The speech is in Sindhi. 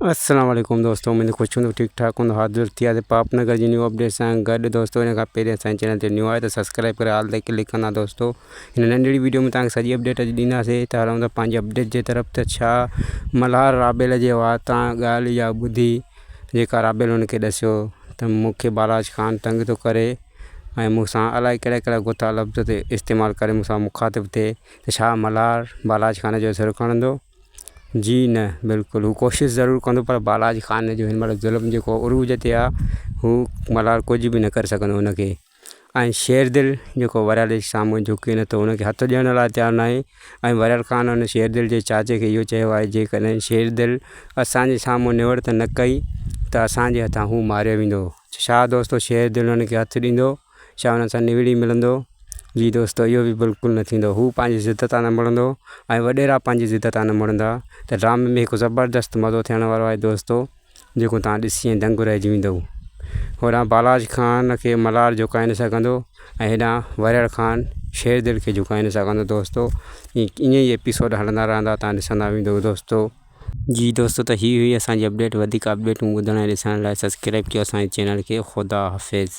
السلام عليڪم دوستو اميد خوش هوندو ٺيڪ ٺاڪ هوندو حاضر ٿي آهي پاپ نگر جي نيو اپڊيٽ سان گڏ دوستو ان کان پهرين اسان جي چينل تي نيو آهي ته سبسڪرائب ڪري آل تي ڪلڪ ڪندا دوستو هن ننڍڙي ويڊيو ۾ توهان کي سڄي اپڊيٽ اڄ ڏينداسين ته هلون ٿا پنهنجي اپڊيٽ جي طرف ته ڇا ملهار رابيل جي واتان ڳالهه اها ٻڌي جيڪا رابيل هن کي ڏسيو ته مون کي بالاچ خان تنگ ٿو ڪري ۽ مون سان الائي ڪهڙا ڪهڙا گٿا لفظ تي استعمال ڪري مون سان مخاطب ٿئي ته ڇا ملهار بالاچ خان جو سر کڻندو جي نه بلڪل هو ڪوشش ضرور ڪندو پر بالاجي خان جو هن مهل ظلم جيڪو عروج تي آهي هو ملهار ڪجهه به نه ڪري سگهندو هن کي ۽ شير دل جيڪو وريل جي سامهون جهڪي نٿو هن کي هٿ ڏيڻ لاء تيار ناهي ۽ وريل خان هن شير دل جي چاچي کي اهو چيو آهي جيڪڏهن شير دل اسانجي سامهون نوڙت نه ڪئي ته اسانجي هٿان هو ماريو ويندو ڇا دوستو شير دل هن کي هٿ ڏيندو ڇا انهن سان نوڙي ملندو؟ جي دوستو اهو به بلڪل نه ٿيندو هو پنهنجي ضد تان نه مڙندو ۽ وڏيرا پنهنجي ضد تان نه مڙندا ته ڊرامي ۾ هڪ زبردست مزو ٿيڻ وارو آهي دوستو جيڪو توهان ڏسي ۽ دنگ رهجي ويندؤ هوڏانهن بالاچ خان کي ملهار جهڪائي نه سگهندو ۽ هيڏانهن ورهيڙ خان شير دل کي جهڪائي نه سگهندو دوستو ائين ئي ايپيسوڊ هلندا رهندا توهان ڏسندا ويندؤ دوستو. جي دوستو ته هي هئي اسان جي اپڊيٽ وڌيڪ اپڊيٽون ٻڌڻ ۽ ڏسڻ لاء سبسڪرائب ڪيو اسان جي چينل کي خدا حافظ.